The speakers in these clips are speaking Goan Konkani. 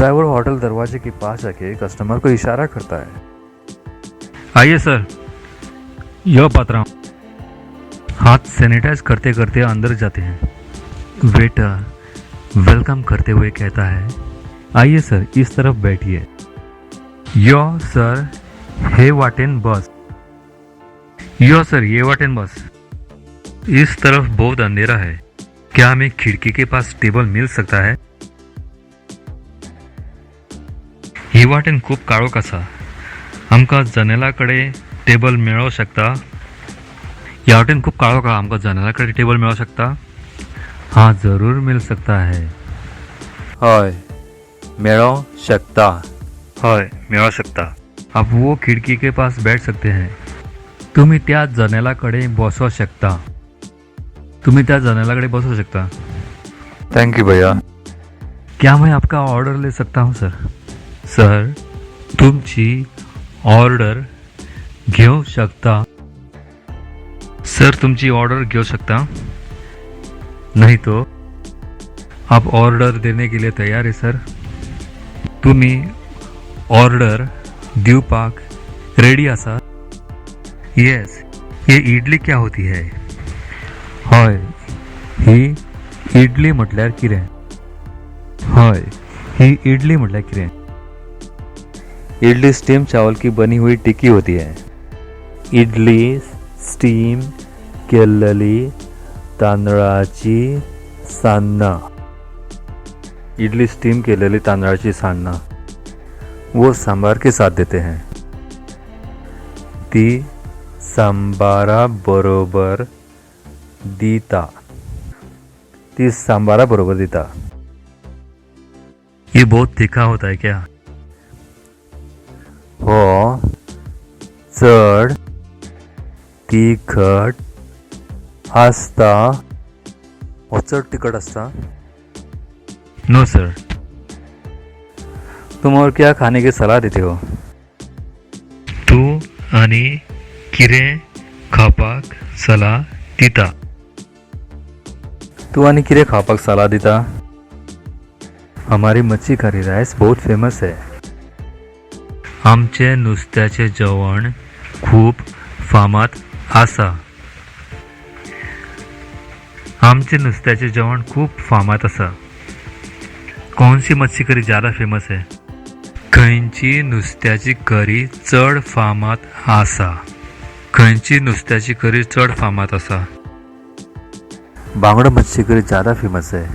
ड्राइवर होटल दरवाजे के पास जाके कस्टमर को इशारा करता है। आइए सर, यो पात्रांव। हाथ सैनिटाइज करते करते अंदर जाते हैं। वेटर welcome करते हुए कहता है, आइए सर, इस तरफ बैठिए। यो सर, हे वाटेन बस। यो सर, ये वाटेन बस। इस तरफ बहुत अंधेरा है, क्या हमें खिड़की के पास टेबल मिल सकता है? ही वाटेन खूब काळोख आसा, आमकां जनेला कडेन टेबल मेळोंक शकता? ह्या वाटेन खूब काळोख आहा, आमकां जनेला कडेन टेबल मेळोंक शकता? हाँ, जरूर मिल सकता है। हय, मेळोंक शकता। हय, मेळोंक शकता। आप वो खिड़की के पास बैठ सकते हैं। तुम्ही त्या जनेला कडेन बसोंक शकता। तुम्ही त्या जनेला कडेन बसोंक शकता। Thank you भैया। क्या मैं आपका ऑर्डर ले सकता हूँ सर? सर, तुमची ऑर्डर घेवं शकता? सर, तुमची ऑर्डर घेवं शकता? नहीं तो आप ऑर्डर देने के लिए तैयार है सर? तुम्ही ऑर्डर दिवपाक रेडी आसा? येस। ये इडली क्या होती है? हय, ही इडली म्हटल्यार कितें? हय, ही इडली म्हटल्यार कितें? इडली स्टीम चावल की बनी हुई टिक्की होती है। इडली स्टीम केल्लली तांदळाची सान्नां। इडली स्टीम केलेली तांदळाची सान्नां। वो सांबार के साथ देते हैं। ती सांबारा बरोबर दिता। ती सांबारा बरोबर दिता। ये बहुत तीखा होता है क्या? हो चड तिखट आसता? हो चड तिखट आसता? No sir. तुम और क्या खाने की सलाह देते हो? तूं आनी कितें खावपाक सलाह दिता? तूं आनी कितें खावपाक सलाह दिता? हमारी मच्छी करी राइस बहुत फेमस है। आमचें नुस्त्याचें जेवण खूब फामाद आसा। आमचें नुस्त्याचें जेवण खूब फामाद आसा। कौन सी मच्छी करी ज़्यादा फेमस है? खंयची नुस्त्याची करी चड फामाद आसा? खंयची नुस्त्याची करी चड फामाद आसा? बांगडो मच्छी करी ज़्यादा फेमस है।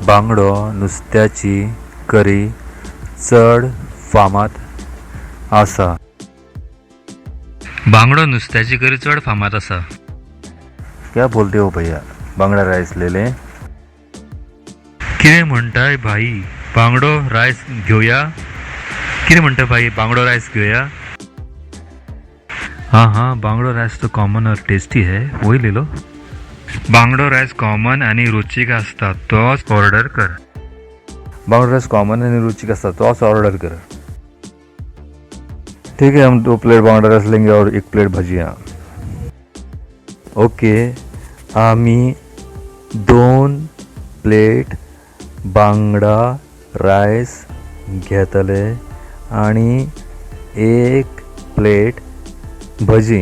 बांगडो नुस्त्याची करी चड फामाद आसा। बांगडो नुस्त्याची करी चड फामाद आसा। क्या बोलते हो भैया, बांगड़ा राइस ले लें? कितें म्हणटाय भाई, बांगडो रायस घेवया? कितें म्हणटा भाई, बांगडो रायस घेवया? हाँ हाँ, बांगडो रायस तो कॉमन और टेस्टी है, वही ले लो। बांगडो रायस कॉमन आनी रुचीक आसता, तोच ऑर्डर कर। बांगडो राइस कॉमन आनी रुचीक आसता, तोच ऑर्डर कर। ठीक है, हम 2 प्लेट बांगड़ा राइस लेंगे और 1 प्लेट भजिया। ओके, आमी 2 प्लेट बांगडा रायस घेतले आनी 1 प्लेट भजी।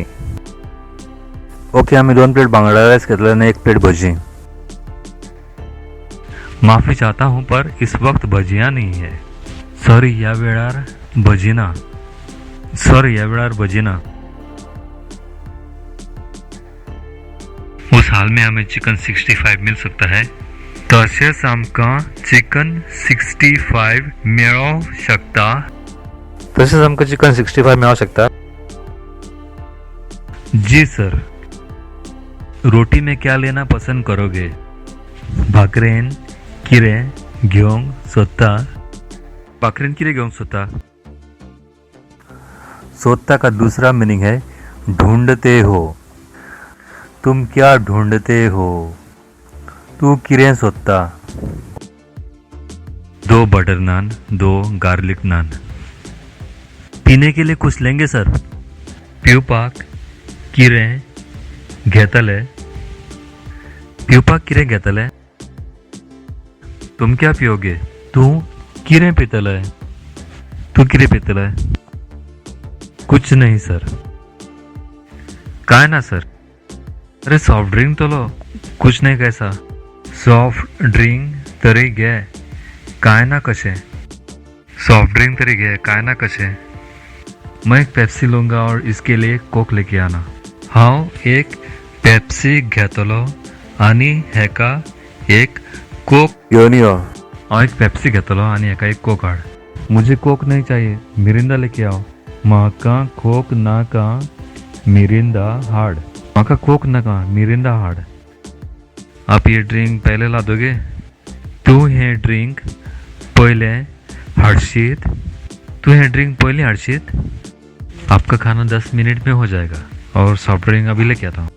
ओके, आमी 2 प्लेट बांगडा रायस घेतले आनी 1 प्लेट भजी। माफी चाहता हूँ, पर इस वक्त भजिया नहीं है। सॉरी, ह्या वेळार भजी ना। सॉरी, ह्या वेळार भजी ना। उस हाल में हमें चिकन 65 मिल सकता है? तशेंच आमकां चिकन 65 मेळोंक शकता? तशेंच आमकां चिकन 65 मेळोंक शकता? जी सर। रोटी में क्या लेना पसंद करोगे? भाकरेन कितें घेवंक सोदता? भाकरेन कितें घेवंक सोदता? सोदता का दूसरा मीनिंग है ढूंढते हो। तुम क्या ढूंढते हो? तू कितें सोदता? 2 बटर नान, 2 गार्लिक नान। पीने के लिए कुछ लेंगे सर? पिवपाक कितें घेतले? पिवपाक कितें घेतले? तुम क्या पियोगे? तूं कितें पितलय? तूं कितें पितलय? कुछ नहीं सर. काय ना सर. अरे सॉफ्ट ड्रिंक तो लो. कुछ नहीं कैसा? सॉफ्ट ड्रिंक तरी घे, काय ना कशें? सॉफ्ट ड्रिंक तरी घे, काय ना कशें? मैं एक पेप्सी लूँगा और इसके लिए कोक लेके आना. हांव एक पेप्सी घेतलो आनी हेका एक कोक घेवन यो. हांव एक पेप्सी घेतलो आनी हेका एक कोक हाड. मुझे कोक नहीं चाहिए, मिरिंदा लेके आओ. म्हाका कोक नाका, मिरिंदा हाड. म्हाका कोक नाका, मिरिंदा हाड. आप ये ड्रिंक पहले ला दोगे? तूं हें ड्रिंक पयलें हाडशीत? तूं हें ड्रिंक पयलीं हाडशीत? आपका खाना 10 मिनट में हो जाएगा और सॉफ्ट ड्रिंक अभी लेके आता हूँ.